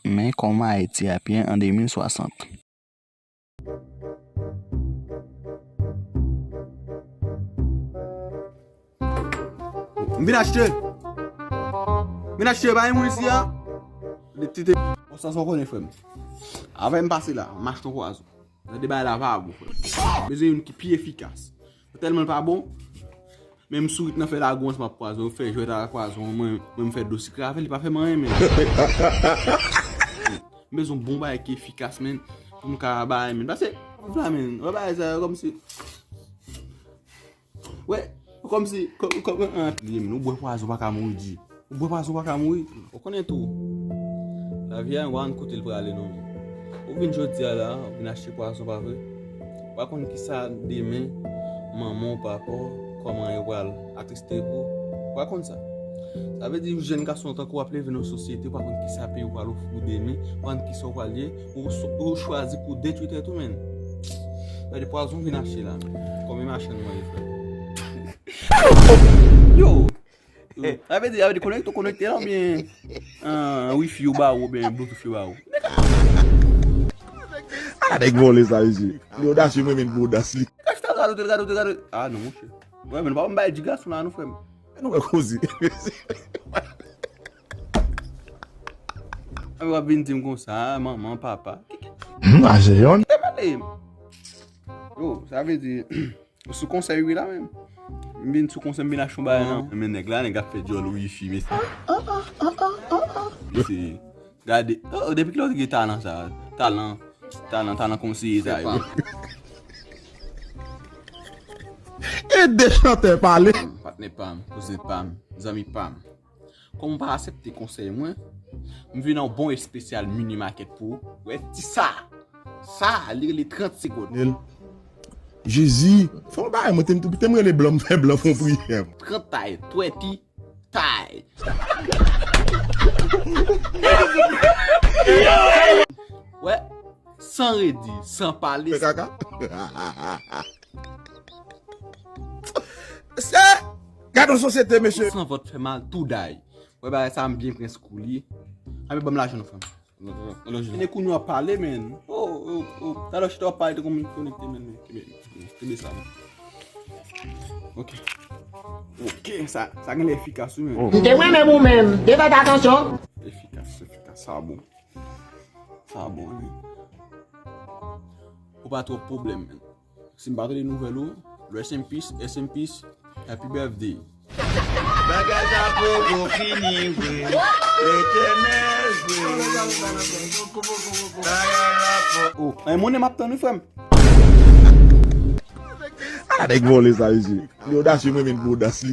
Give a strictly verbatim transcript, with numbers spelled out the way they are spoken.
Men kòman Ayiti ap ye an de mil swasant. M vin achte. M vin achte, pa gen moun isi a. De ti te. Bon, sa, sa w konnen, frè m. Avè m pase la, m achte yon pwazon. Gade bagay la pa bon, frè. Bezwen youn ki pi efikas. Tèlman l pa bon, menm sourit nan fè lagon ansanm ak pwazon, yo fè jwèt avèk pwazon, mwen, mwen m fè dlo sikre avè l, li pa fè m anyen, men. M bezwen bon bagay ki efikas, men, pou m ka bay, men. Paske, la, men, wè bagay sa yo kòmsi. Wè, kòmsi, kò-, kò-, an, an, li, men, ou bwè pwazon pa ka mouri di. Ou bwè pwazon pa ka mouri. Ou konnen tou. Lavi a, ou pa konn kote l prale non, men. Ou vin jodi a la, ou vin achte pwazon, pa vre? Ou pa konn kisa demen, manman w, papa w, kòman yo pral atriste pou ou. Ou pa konn sa. Sa vle di, yon jèn gason tankou w ap leve nan sosyete, ou pa konn kisa peyi w pral ofri w demen, ou pa konn kisa w pral ye, ou, ou chwazi pou detwi tèt ou, men. Gade pwazon vin achte la, men. Konbyen machann mwen ye, frè? Yo! Sa vle di, sa vle di konekte, konekte la oubyen, ah, wifi yo ba ou oubyen Bluetooth yo ba ou. Ala nèg vòlè sa, mesye. Li odasye, mwen menm pou odas li. Gade, gade, gade, gade. Ah, non, monchè. Wè, men pa m bay di gason la, non, frè m. Men nou wè koze. Epi w ap vin di m konsa, manman, papa. Hmm, a jeyòn. Kite pale. Yo, sa vle di, sou konsèy wi la menm. M vin sou konsèy, m vin achte yon bagay nan men nèg la, nèg ap fè djòl wifi, mesye. Mesye, gade, oh, depi kilè w te gen talan sa? Talan, talan, talan konseye sa yo. Ede chantè pale. Patnè pa m, kouzen pa m, zanmi pa m. Kòm ou pa aksepte konsèy mwen, m vin an bon espesyal mini market pou ou. Wè ti sa. Sa, li rele trant segonn. Jezi, fè yon bagay, mwen te m, te m rele blan, m fè blan fè yon priyè. Trant tay, twèti tay. Wè, san redi, san pale. Fè kaka. Se, gade yon sosyete, mesye. San vant fè mal, tou day. Wè bagay sa, m byen prens kou li. Anben, ban m lajan nou, frè m. Vini kounye w ap pale, men. Oh, oh, oh. Talè chita w ap pale, te konn konekte, men. Kenbe, kenbe sa, men. Ok. Ok, sa, sa gen lè efikas, wi, men. M te renmen ou menm. Te fè atansyon. Efikas, efikas. Sa bon. Sa bon, wi. Ou pa twòp pwoblèm, men. Si m pa tande nouvèl ou, rest in peace, rest in peace, happy birthday. Bagay la poko fini vre, Letènèl vre. Bagay la po- Oh, e monnen m ap tann wi, frè m. Ala nèg vòlè sa, mesye. Li odasye, mwen menm pou odas li.